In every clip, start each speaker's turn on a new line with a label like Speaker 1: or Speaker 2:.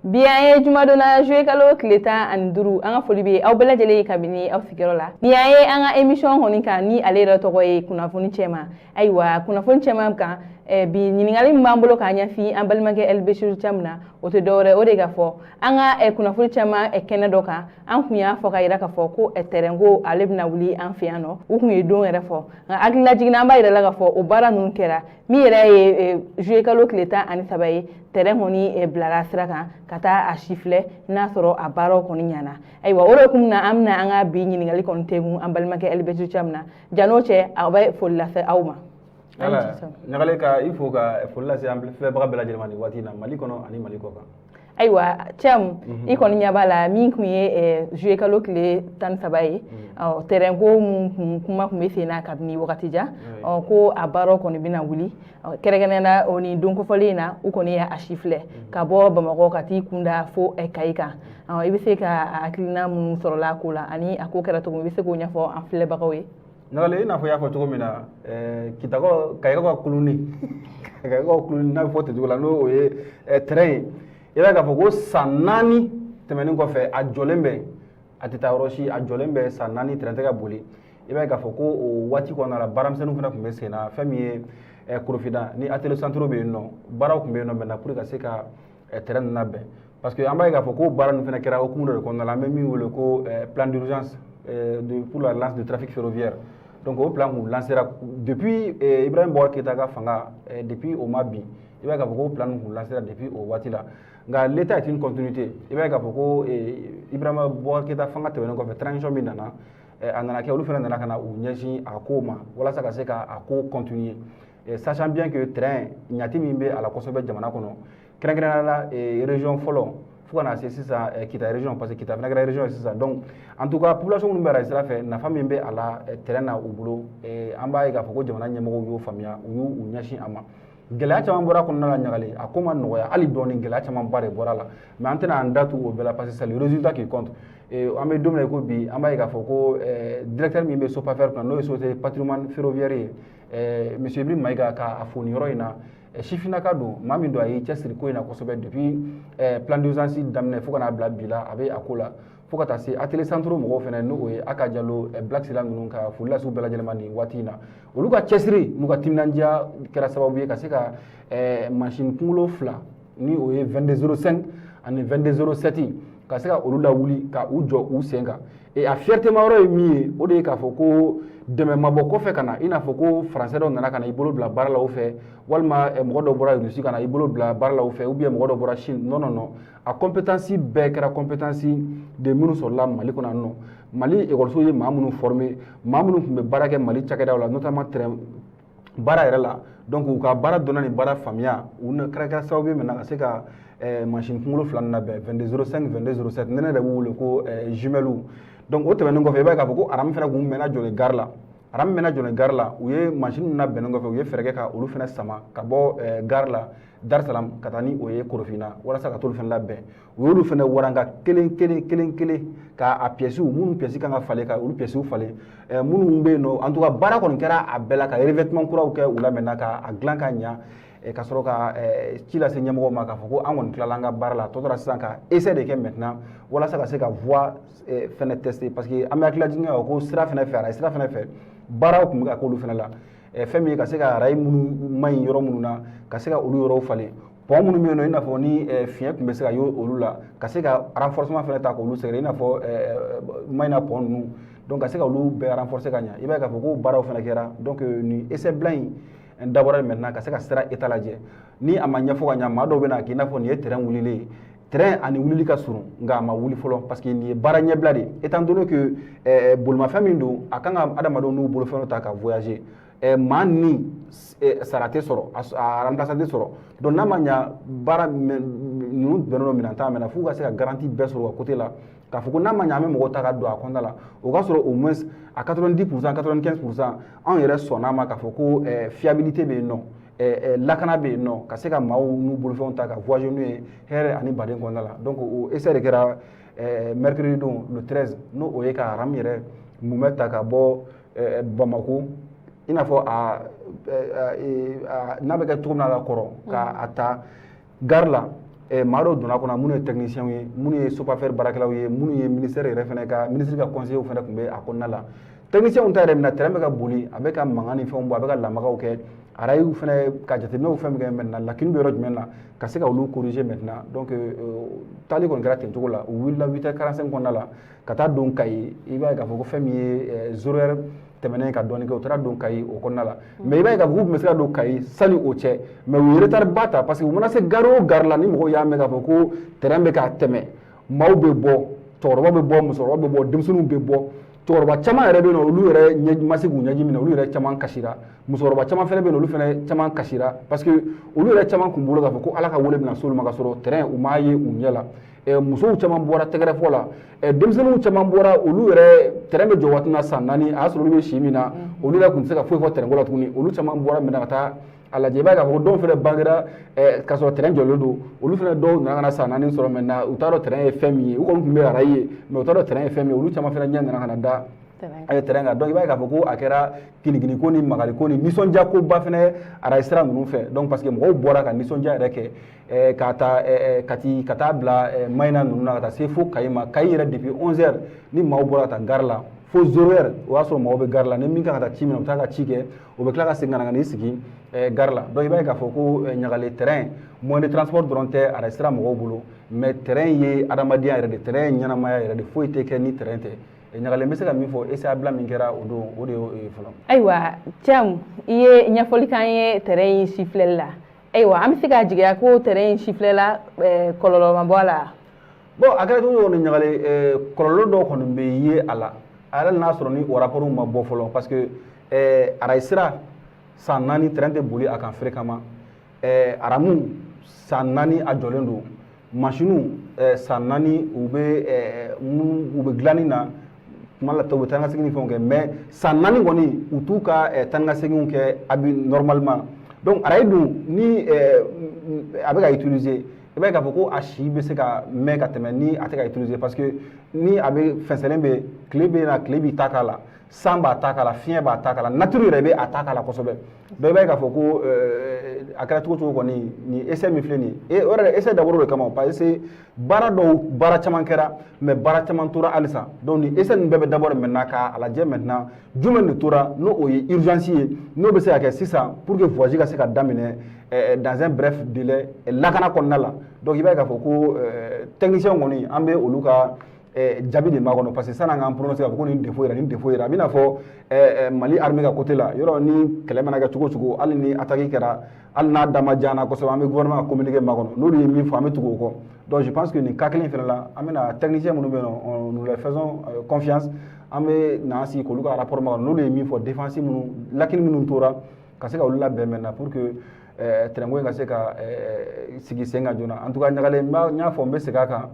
Speaker 1: Bi an ye jumadonna, juillet kalo tile 15. An ka foli bɛ aw bɛɛ lajɛlen ye kabini aw sigiyɔrɔ la. Ni an ye an ka émission kɔni kan, ni ale yɛrɛ tɔgɔ ye Kunnafoni Cɛma. Ayiwa, Kunnafoni Cɛma kan bi, ɲininkali min b'an bolo k'a ɲɛsin an balimakɛ El Bechir Thiam na, o tɛ dɔwɛrɛ, o de ka fɔ an ka kunnafoni caman kɛnɛ dɔ kan, an kun y'a fɔ ka yira k'a fɔ ko train ko ale bɛna wuli an fɛ yan nɔ. U kun ye don yɛrɛ fɔ, nka hakilila jiginna, an b'a yira la k'a fɔ o baara ninnu kɛra. Min yɛrɛ ye juillet kalo tile 13 ye, train kɔni bilara sira kan ka taa a si filɛ n'a sɔrɔ a baaraw kɔni ɲana. Ayiwa, o de kun na an bɛna an ka bi ɲininkali kɔni tɛnku an balimakɛ El Bechir Thiam na. Jan'o cɛ, a bɛ foli lase aw ma.
Speaker 2: Wala Ɲagale, ka i fo, ka foli lase an filɛbaga bɛɛ lajɛlen ma nin waati in na, Mali kɔnɔ ani Mali kɔ kan.
Speaker 1: Ayiwa Thiam, i kɔni ɲɛ b'a la, min kun ye juillet kalo tile 13 ye, ɔ train ko mun kun kuma kun bɛ sen na kabini wagati jan, ɔ ko a baaraw kɔni bɛna wuli. Kɛrɛnkɛrɛnnenya la, o ni don kofɔlen in na, u kɔni ye a si filɛ ka bɔ Bamakɔ ka t'i kunda fo Kayi kan. I bɛ se ka hakilina minnu sɔrɔla a ko la ani a ko kɛra cogo min, i bɛ se k'o ɲɛfɔ an filɛbagaw ye?
Speaker 2: Ɲagale, i n'a fɔ i y'a fɔ cogo min na, Kitakaw, Kayikaw ka kuluni, Kayikaw ka kuluni n'a bɛ fɔ ten cogo la, n'o ye train ye. I b'a ye k'a fɔ ko san 4 tɛmɛnen kɔfɛ, a jɔlen bɛ, a tɛ taa yɔrɔ si, a jɔlen bɛ san 4, train tɛ ka boli. I b'a ye k'a fɔ ko o waati kɔnɔna la, baaramisɛnninw fana tun bɛ sen na. Fɛn min ye Korofina ni atelier centraux bɛ yen nɔ, baaraw tun bɛ yen nɔ maintenant pour ka se ka train ninnu labɛn, parce que an b'a ye k'a fɔ ko baara ninnu fana kɛra hukumu dɔ de kɔnɔna la, an bɛ min wele ko plan d'urgence pour la relance du trafic ferroviaire. Donc o plan kun lancera depuis Ibrahim Boubacar Keïta ka fanga, depuis o ma bin. I b'a ye k'a fɔ ko plan ninnu kun lancera depuis o waati la, nka l'état est une continuité. I b'a ye k'a fɔ ko Ibrahim Boubacar Keïta fanga tɛmɛnen kɔfɛ, transition min nana, a nana kɛ, olu fana nana ka na u ɲɛsin a ko ma walasa ka se ka a ko continuer, sachant bien que train ɲati min bɛ a la kosɛbɛ jamana kɔnɔ, kɛrɛnkɛrɛnnenya la région fɔlɔ fo ka na se sisan Kita région, parce que Kita fana kɛra région ye sisan. Donc en tout cas, population minnu bɛ sira fɛ, nafa min bɛ a la train na u bolo, an b'a ye k'a fɔ ko jamana ɲɛmɔgɔw y'o faamuya, u y'u ɲɛsin a ma. Gɛlɛya caman bɔra kɔnɔna la. Ɲagali, a ko ma nɔgɔya hali dɔɔni, gɛlɛya camanba de bɔra la, mais an tɛna an da tu o bɛɛ la, parce que c'est le résultat qui compte. An bɛ don min na i ko bi, an b'a ye k'a fɔ ko directeur min bɛ SOPAFER kunna, n'o ye Société Patrimoine Ferroviaire ye, monsieur Ibrahim Mayiga, k'a fo nin yɔrɔ in na. Sifinnaka don, maa min don, a y'i cɛsiri ko in na kosɛbɛ depuis plan d'urgence daminɛ fo ka n'a bila bi la, a bɛ a ko la, fo ka taa se atelier centraux mɔgɔw fana, n'o ye Aka Jalo, Black Sila ninnu, ka foli lase u bɛɛ lajɛlen ma nin waati in na. Olu ka cɛsiri n'u ka timinandiya kɛra sababu ye ka se ka mansin kunkolo fila, ni o ye 2205 ani 2207, ka se ka olu lawuli ka u jɔ u sen kan. Et a fierté ma yɔrɔ ye min ye, o de ye k'a fɔ ko dɛmɛ ma bɔ kɔfɛ ka na, i n'a fɔ ko français dɔ nana ka na i bolo bila baara la u fɛ, walima mɔgɔ dɔ bɔra Russie ka na i bolo bila baara la u fɛ, ou bien mɔgɔ dɔ bɔra Chine. Non, non, non, a compétence bɛɛ kɛra compétence de minnu sɔrɔla Mali kɔnɔ yan nɔ. Mali ekɔliso ye maa minnu former, maa minnu tun bɛ baara kɛ Mali cakɛdaw la, notamment train baara yɛrɛ la. Donc u ka baara dɔnna ni baara faamuya, u kɛra sababu ye maintenant ka se ka mansin kunkolo fila ninnu labɛn, 2205, 2207, ne yɛrɛ b'u wele ko jumelles. Donc o tɛmɛnen kɔfɛ, i b'a ye k'a fɔ ko rame fana kun mɛnna jɔlen gare la. Rame mɛnna jɔlen gare la, u ye mansin ninnu labɛnnen kɔfɛ, u ye fɛɛrɛ kɛ ka olu fana sama ka bɔ gare la Dar Salam ka taa ni o ye Korofina, walasa ka t'olu fana labɛn. U y'olu fana waranka kelen kelen kelen kelen, ka a pièces minnu pièces kan ka falen, ka olu pièces falen, minnu bɛ yen nɔ. En tout cas, baara kɔni kɛra a bɛɛ la, ka revêtement kuraw kɛ u la maintenant, ka a dilan ka ɲa, ka sɔrɔ ka ci lase ɲɛmɔgɔw ma k'a fɔ ko an kɔni tilala an ka baara la. A tɔ tora sisan ka essai de kɛ maintenant walasa ka se ka voie fɛnɛ tester, parce que an bɛ hakili lajigin kɛ ko sira fɛnɛ fɛ, rail sira fɛnɛ fɛ, baaraw tun bɛ ka k'olu fɛnɛ la. Fɛn min ye ka se ka rail minnu man ɲi yɔrɔ minnu na, ka se ka olu yɔrɔw falen, pont minnu bɛ yen nɔ, i n'a fɔ ni fiɲɛ tun bɛ se ka ye olu la, ka se ka renforcement fɛnɛ ta k'olu sɛgɛrɛ, i n'a fɔ Mayina pont ninnu. Donc ka se ka olu bɛɛ renforcer ka ɲa, i b'a ye k'a fɔ ko baaraw fɛnɛ kɛra. Donc nin essai blanc in dabɔra maintenant ka se ka sira état lajɛ. Ni a ma ɲɛfɔ ka ɲa, maa dɔw bɛ na k'i n'a fɔ nin ye train wulilen ye. Train ani wulili ka surun, nka a ma wuli fɔlɔ, parce que nin ye baara ɲɛbila de ye, étant donné que bolimafɛn min don, a kan ka adamadenw n'u bolofɛnw ta ka voyager. Maa ni sara tɛ sɔrɔ, a remplaçant tɛ sɔrɔ. Donc n'a ma ɲa, baara ninnu bɛnnen don minɛn ta mɛn na, f'u ka se ka garantie bɛɛ sɔrɔ u ka côté la, k'a fɔ ko n'a ma ɲa, an bɛ mɔgɔw ta ka don a kɔnɔna la, o ka sɔrɔ au moins à 90%, 95%, anw yɛrɛ sɔnn'a ma k'a fɔ ko fiabilité bɛ yen nɔ, lakana bɛ yen nɔ, ka se ka maaw n'u bolofɛnw ta ka voyager n'u ye hɛrɛ ani baden kɔnɔna la. Donc o essai de kɛra mercredi don, le 13, n'o o ye ka rame yɛrɛ mumɛ ta ka bɔ Bamako, i n'a fɔ a n'a bɛ kɛ cogo min na ka kɔrɔ, ka a ta gare la. Maa dɔw donna kɔnɔ, minnu ye techniciens ye, minnu ye SOPAFER baarakɛlaw ye, minnu ye ministère yɛrɛ fana ka, ministre ka conseillers fana tun bɛ a kɔnɔna la. Techniciens ta yɛrɛ min na, train bɛ ka boli, a bɛ ka mankan ni fɛnw bɔ, a bɛ ka lamagaw kɛ. Arayiw fana ka jateminɛw fɛn min kɛ maintenant, lacune bɛ yɔrɔ jumɛn na, ka se ka olu corriger maintenant. Donc taali kɔni kɛra ten cogo la. U wulila 8h45 kɔnɔna la ka taa don Kayi. I b'a ye k'a fɔ ko fɛn min ye 0 heure tɛmɛnen ka dɔɔni kɛ, u taara don Kayi o kɔnɔna la. Mais i b'a ye k'a fɔ k'u tun bɛ se ka don Kayi sani o cɛ, mais u ye retard ba ta, parce que u mana se gare o gare la, ni mɔgɔw y'a mɛn k'a fɔ ko train bɛ ka tɛmɛ, maaw bɛ bɔ, cɛkɔrɔba bɛ bɔ, musokɔrɔba bɛ bɔ, denmisɛnninw bɛ bɔ. Cɛkɔrɔba caman yɛrɛ bɛ yen nɔ, olu yɛrɛ ɲɛ ma se k'u ɲɛji minɛ, olu yɛrɛ caman kasira. Musokɔrɔba caman fana bɛ yen, olu fana caman kasira, parce que olu yɛrɛ caman kun bolo k'a fɔ ko Ala ka wele bɛna s'olu ma, ka sɔrɔ train u m'a ye u ɲɛ la. Musow caman bɔra tɛgɛrɛfɔ la, denmisɛnninw caman bɔra. Olu yɛrɛ, train bɛ jɔ waati min na san 4, a y'a sɔrɔ olu bɛ si min na, olu yɛrɛ tun tɛ se ka foyi fɔ train ko la tuguni. Olu caman bɔra minɛ ka taa a lajɛ. I b'a ye k'a fɔ ko dɔw fana bangera k'a sɔrɔ train jɔlen don. Olu fana dɔw nana ka na san 4 sɔrɔ maintenant, u t'a dɔn train ye fɛn min ye. U kɔni tun bɛ arayi ye, mais u t'a dɔn train ye fɛn min ye. Olu caman fana ɲɛ nana ka na da train kan. Donc i b'a ye k'a fɔ ko a kɛra kinikiniko ni magariko ni nisɔndiya koba fana arayi sira ninnu fɛ. Donc parce que mɔgɔw bɔra ka nisɔndiya yɛrɛ kɛ, k'a ta Kati ka taa bila Mayina ninnu na, ka taa se fo Kayi ma. Kayi yɛrɛ, depuis 11 heures ni maaw bɔra ka taa gare la, fo 0 heure, o y'a sɔrɔ maaw bɛ gare la. Ni min kan ka taa ci min na, u bɛ taa ka ci kɛ, o bɛ tila ka segin ka na, ka n'i sigi gare la. Donc i b'a ye k'a fɔ ko ɲagalen, train moyen de transport dɔrɔn tɛ arayi sira mɔgɔw bolo, mais train ye adamadenya yɛrɛ de, train ye ɲɛnamaya yɛrɛ de. Foyi tɛ kɛ ni train tɛ. Ɲagalen, bɛ se ka min fɔ, essai bila min kɛra o don, o de y'o ye fɔlɔ.
Speaker 1: Ayiwa Thiam, i ye ɲɛfɔli k'an ye train in sifilɛli la. Ayiwa, an bɛ se k'a jigiya ko train in sifilɛ la, kɔlɔlɔ ma bɔ a la?
Speaker 2: Bon, a kɛra cogo o cogo, ɲagalen, kɔlɔlɔ dɔw kɔni bɛ ye a la, hali n'a sɔrɔ ni o rapport ma bɔ fɔlɔ, parce que arayi sira, san 4 train tɛ boli a kan fréquemment. Ramew, san 4 a jɔlen don. Masiniw, san 4 u bɛ dilanni na. Tuma la u bɛ taa ni ka segin ni fɛnw kɛ, mais san 4 kɔni u t'u ka taa ni ka seginw kɛ abi normalement. Donc arayi dun, ni a bɛ ka utiliser, i b'a ye k'a fɔ ko a si bɛ se ka mɛn ka tɛmɛ ni a tɛ ka utiliser, parce que ni a bɛ fɛnsɛnlen bɛ, tile bɛ na, tile b'i ta k'a la, san b'a ta k'a la, fiɲɛ b'a ta k'a la, nature yɛrɛ bɛ a ta k'a la kosɛbɛ. Donc i b'a ye k'a fɔ ko a kɛra cogo cogo kɔni, nin essai min filɛ nin ye, o yɛrɛ essai dabɔra o de kama, parce que baara dɔw, baara caman kɛra, mais baara caman tora halisa. Donc nin essai ninnu bɛɛ bɛ dabɔ maintenant k'a lajɛ maintenant jumɛn de tora, n'o o ye urgence ye, n'o bɛ se ka kɛ sisan pour que voyage ka se ka daminɛ dans un bref délai, lakana kɔnɔna la. Donc i b'a ye k'a fɔ ko technicien kɔni, an bɛ olu ka jaabi de makɔnɔ, parce que san'an k'an prononcer k'a fɔ ko nin défaut yera, nin défaut yera, a bɛ n'a fɔ Mali armée ka côté la yɔrɔ, ni kɛlɛ mana kɛ cogo o cogo, hali ni attaque kɛra, hali n'a da ma diya an na kosɛbɛ, an bɛ gouvernement ka communiqué makɔnɔ. N'olu ye min fɔ, an bɛ tugu o kɔ. Donc je pense que nin cas kelen fana la, an bɛna technicien minnu bɛ yen nɔ, nous leur faisons confiance. An bɛ n'an sigi k'olu ka rapport makɔnɔ. N'olu ye min fɔ, défense minnu, lacune minnu tora, ka se ka olu labɛn maintenant pour que train ko in ka se ka sigi sen kan joona. En tout cas ɲagalen, n y'a fɔ, n bɛ segin a kan,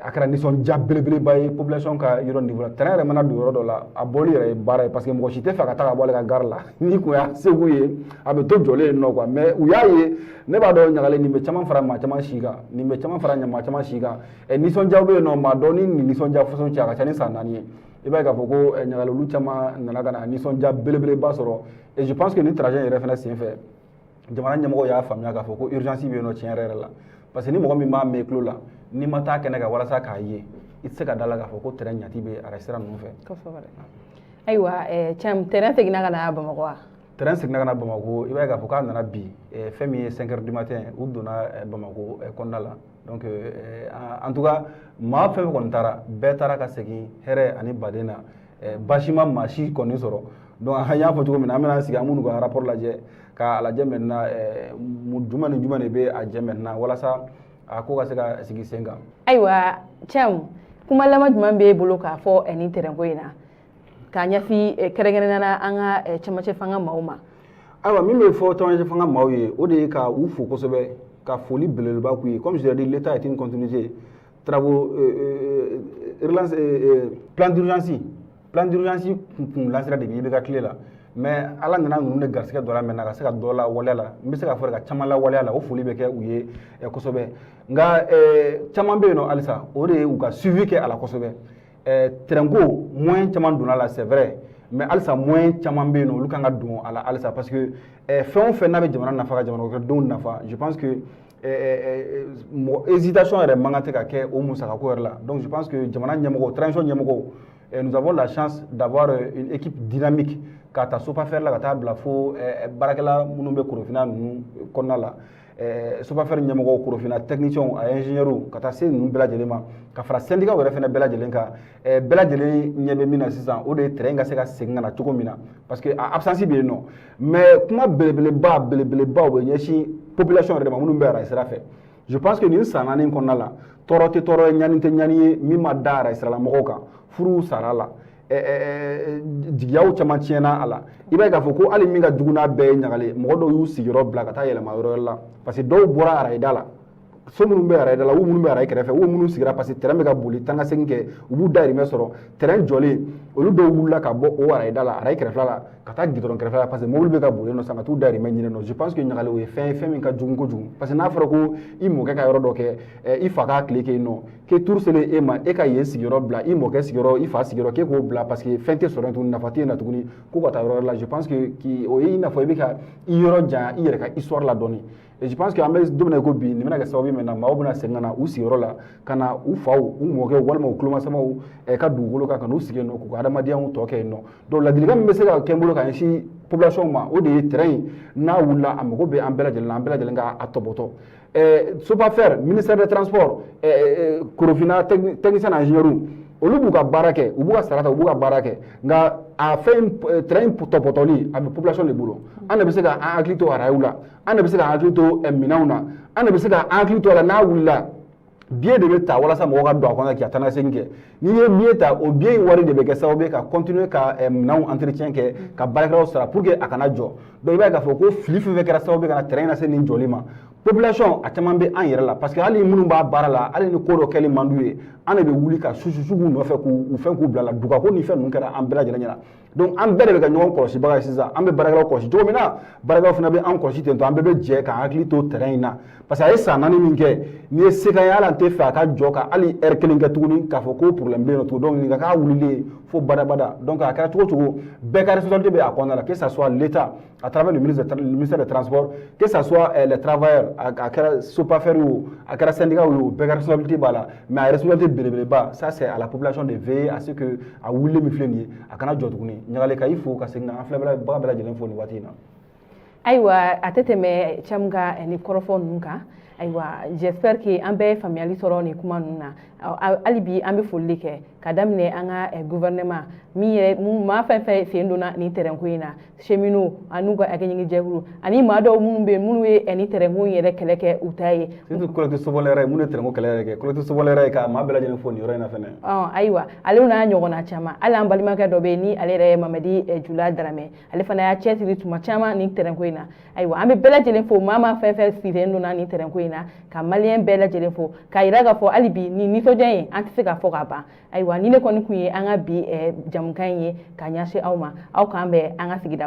Speaker 2: a kɛra nisɔndiya belebeleba ye population ka yɔrɔ niveau la. Train yɛrɛ mana don yɔrɔ dɔ la, a bɔli yɛrɛ ye baara ye, parce que mɔgɔ si tɛ fɛ ka taa ka bɔ ale ka gare la. Ni kun y'a segu ye, a bɛ to jɔlen yen nɔ quoi. Mais u y'a ye, ne b'a dɔn ɲagalen, nin bɛ caman fara maa caman si kan, nin bɛ caman fara maa caman si kan. Nisɔndiyaw bɛ yen nɔ, maa dɔn ni nin nisɔndiya façon cɛ, a ka ca ni san 4 ye. I b'a ye k'a fɔ ko ɲagalen, olu caman nana ka na nisɔndiya belebeleba sɔrɔ. Et je pense que nin trajet yɛrɛ fana senfɛ, jamana ɲɛmɔgɔw y'a faamuya k'a fɔ ko urgence bɛ yen nɔ tiɲɛ yɛrɛ yɛrɛ la, parce que ni mɔgɔ min b'a mɛn i tulo la, n'i ma taa kɛnɛ kan walasa k'a ye, i tɛ se ka da la k'a fɔ ko train ɲati bɛ arayi sira ninnu fɛ.
Speaker 1: Kosɛbɛ. Ayiwa Thiam, train seginna ka na Bamakɔ wa?
Speaker 2: Train seginna ka na Bamakɔ. I b'a ye k'a fɔ k'a nana bi, fɛn min ye 5 heures du matin, u donna Bamakɔ kɔnɔna la. Donc en tout cas, maa fɛn fɛn kɔni taara, bɛɛ taara ka segin hɛrɛ ani baden na, baasi ma maa si kɔni sɔrɔ. Donc an y'a fɔ cogo min na, an bɛna sigi, an b'u ka rapport lajɛ, k'a lajɛ maintenant jumɛn ni jumɛn de bɛ a jɛ maintenant walasa a ko ka se ka sigi sen kan.
Speaker 1: Ayiwa Thiam, kuma laban jumɛn b'e bolo k'a fɔ nin train ko in na, k'a ɲɛsin kɛrɛnkɛrɛnnenya la an ka cɛmancɛ fanga maaw ma?
Speaker 2: Ayiwa, min bɛ fɔ cɛmancɛ fanga maaw ye, o de ye ka u fo kosɛbɛ, ka foli belebeleba k'u ye. Comme je l'ai dit, l'État est une continuité. Travaux relance, plan d'urgence, plan d'urgence kun lancera depuis IBK tile la, mais Ala nana ninnu de garisɛgɛ dɔ la maintenant ka se ka dɔ la waleya la. N bɛ se k'a fɔ ka caman la waleya la, o foli bɛ kɛ u ye kosɛbɛ. Nka caman bɛ yen nɔ halisa, o de ye u ka suivi kɛ a la kosɛbɛ. Train ko, moyen caman donna la, c'est vrai, mais halisa moyen caman bɛ yen nɔ, olu kan ka don a la halisa, parce que fɛn o fɛn n'a bɛ jamana nafa, ka jamana kɔnɔdenw nafa, je pense que Mɔgɔ hésitation yɛrɛ man kan tɛ ka kɛ o musakako yɛrɛ la. Donc je pense que jamana ɲɛmɔgɔw, transition ɲɛmɔgɔw, nous avons la chance d'avoir une équipe dynamique, ka ta Sopafer la ka taa bila fo baarakɛla minnu bɛ Korofina ninnu kɔnɔna la, Sopafer ɲɛmɔgɔw, Korofina techniciens a ingénieurs, ka taa se ninnu bɛɛ lajɛlen ma, ka fara syndicat yɛrɛ fana bɛɛ lajɛlen kan. Bɛɛ lajɛlen ɲɛ bɛ min na sisan, o de ye train ka se ka segin ka na cogo min na, parce que a absence bɛ yen nɔ. Mais kuma belebeleba belebeleba, o bɛ ɲɛsin population yɛrɛ de ma, minnu bɛ arajo sira fɛ. Je pense que nin san 4 kɔnɔna la, tɔɔrɔ tɛ tɔɔrɔ ye, ɲani tɛ ɲani ye min ma da arajo sirala mɔgɔw kan. Furuw sara la, jigiyaw caman tiɲɛna a la. I b'a ye k'a fɔ ko hali min ka jugu n'a bɛɛ ye, ɲagalen mɔgɔ dɔw y'u sigiyɔrɔ bila ka taa yɛlɛma yɔrɔ wɛrɛ la, parce que dɔw bɔra arayida la, so minnu bɛ arayida la, u minnu bɛ arayi kɛrɛfɛ, u minnu sigira, parce que train bɛ ka boli, taa ka segin kɛ, u b'u dahirimɛ sɔrɔ. Train jɔlen, olu dɔw wulila ka bɔ o arayida la, arayi kɛrɛfɛla la, ka taa gidɔrɔn kɛrɛfɛ la, parce que mobili bɛ ka boli yen nɔ sisan, ka t'u dahirimɛ ɲini nɔ. Je pense que ɲagalen, o ye fɛn ye, fɛn min ka jugu kojugu, parce que n'a fɔra ko i mɔkɛ ka yɔrɔ dɔ kɛ, i fa k'a tile kɛ yen nɔ, k'e tour selen e ma, e ka yen sigiyɔrɔ bila, i mɔkɛ sigiyɔrɔ, i fa sigiyɔrɔ, k'e k'o bila, parce que fɛn tɛ sɔrɔ yen tuguni, nafa tɛ yen na tuguni, ko ka taa yɔrɔ wɛrɛ la, je pense que o ye i n'a fɔ i bɛ ka i yɔrɔ janya i yɛrɛ ka histoire la dɔɔni. Et je pense que an bɛ don min na i ko bi, nin bɛna kɛ sababu ye maintenant, maaw bɛna segin ka na u sigiyɔrɔ la, ka na u faw, u mɔkɛw walima u tulomasamaw ka dugukolo kan, ka n'u sigi yen nɔ, k'u ka adamadenya tɔ kɛ yen nɔ. Donc ladilikan min bɛ se ka kɛ n bolo ka ɲɛsin population ma, o de ye train in n'a wulila, a mago bɛ an bɛɛ lajɛlen na, an bɛɛ lajɛlen ka a tɔbɔtɔ. Sopafer, ministère des Transports, Korofina technicien ingénieur, olu b'u ka baara kɛ, u b'u ka sara ta, u b'u ka baara kɛ, nka a fɛn train tɔpɔtɔli, a bɛ population de bolo. An de bɛ se ka an hakili to arayiw la, an de bɛ se ka hakili to minɛnw na, an de bɛ se ka an hakili to a la. N'a wulila, billet de bɛ ta walasa mɔgɔw ka don a kɔnɔ k'i ka taa segin kɛ. N'i ye billet ta, o billet in wari de bɛ kɛ sababu ye ka continuer ka minɛnw entretien kɛ, ka baarakɛlaw sara pour que a kana jɔ. Donc i b'a ye k'a fɔ ko fili fɛn fɛn kɛra sababu ye ka na train lase nin jɔli ma, population a caman bɛ an yɛrɛ la, parce que hali minnu b'a baara la, hali ni ko dɔ kɛli man d'u ye, an de bɛ wuli ka susu k'u nɔfɛ, k'u fɛn k'u bila la dugako ni fɛn ninnu kɛra an bɛɛ lajɛlen ɲɛna. Donc an bɛɛ de bɛ ka ɲɔgɔn kɔlɔsibaga ye sisan. An bɛ baarakɛlaw kɔlɔsi cogo min na, baarakɛlaw fana bɛ an kɔlɔsi ten tɔ. An bɛɛ bɛ jɛ k'an hakili to train in na, parce que a ye san 4 min kɛ n'i ye se k'an ye, hali an tɛ fɛ a ka jɔ ka hali heure kelen kɛ tuguni k'a fɔ ko problème bɛ yen nɔ tuguni. Donc nin ka k'a wulilen fo badabada. Donc a kɛra cogo cogo, bɛɛ ka responsabilité bɛ a kɔnɔna la, que ça soit l'État à travers le ministère des Transports, que ça soit les travailleurs, a kɛra Sopafer o, a kɛra syndicat o, bɛɛ ka responsabilité b'a la. Mais a responsabilité belebeleba, ça c'est à la population de veiller à ce que a wulilen min filɛ nin ye, a kana jɔ tuguni. Ɲagalen, ka i fo ka segin ka an filɛbaga bɛɛ lajɛlen fo nin waati in na.
Speaker 1: Ayiwa, a tɛ tɛmɛ Camu ka ni kɔrɔfɔ ninnu kan. Ayiwa, j'espère que an bɛɛ ye faamuyali sɔrɔ nin kuma ninnu na. Hali bi an bɛ foli kɛ ka daminɛ an ka gouvernement min yɛrɛ, maa fɛn fɛn sen donna nin train ko in na, cheminots ani ka hakɛɲini jɛkulu ani maa dɔw minnu bɛ yen, minnu ye nin train ko in yɛrɛ kɛlɛ kɛ u ta ye.
Speaker 2: Surtout collectif Sobɔlɛ, minnu ye train ko kɛlɛ yɛrɛ kɛ, collectif Sobɔlɛ, ka maa bɛɛ lajɛlen fo nin yɔrɔ in na fɛnɛ.
Speaker 1: Ayiwa, ale n'a ɲɔgɔnna caman, hali an balimakɛ dɔ bɛ yen ni ale yɛrɛ ye Mamadi Jula Daramɛ, ale fana y'a cɛsiri tuma caman nin train ko in na. Ayiwa, an bɛ bɛɛ lajɛlen fo, maa maa fɛn fɛn sen donna nin train ko in na, ka maliyɛn bɛɛ lajɛlen fo, k'a yira k'a fɔ hali bi nin nisɔndiya in, an tɛ se k'a fɔ ka ban. Ayiwa, ni ne kɔni tun ye an ka bi jamukan in ye ka ɲɛsin aw ma, aw k'an bɛn an ka sigida.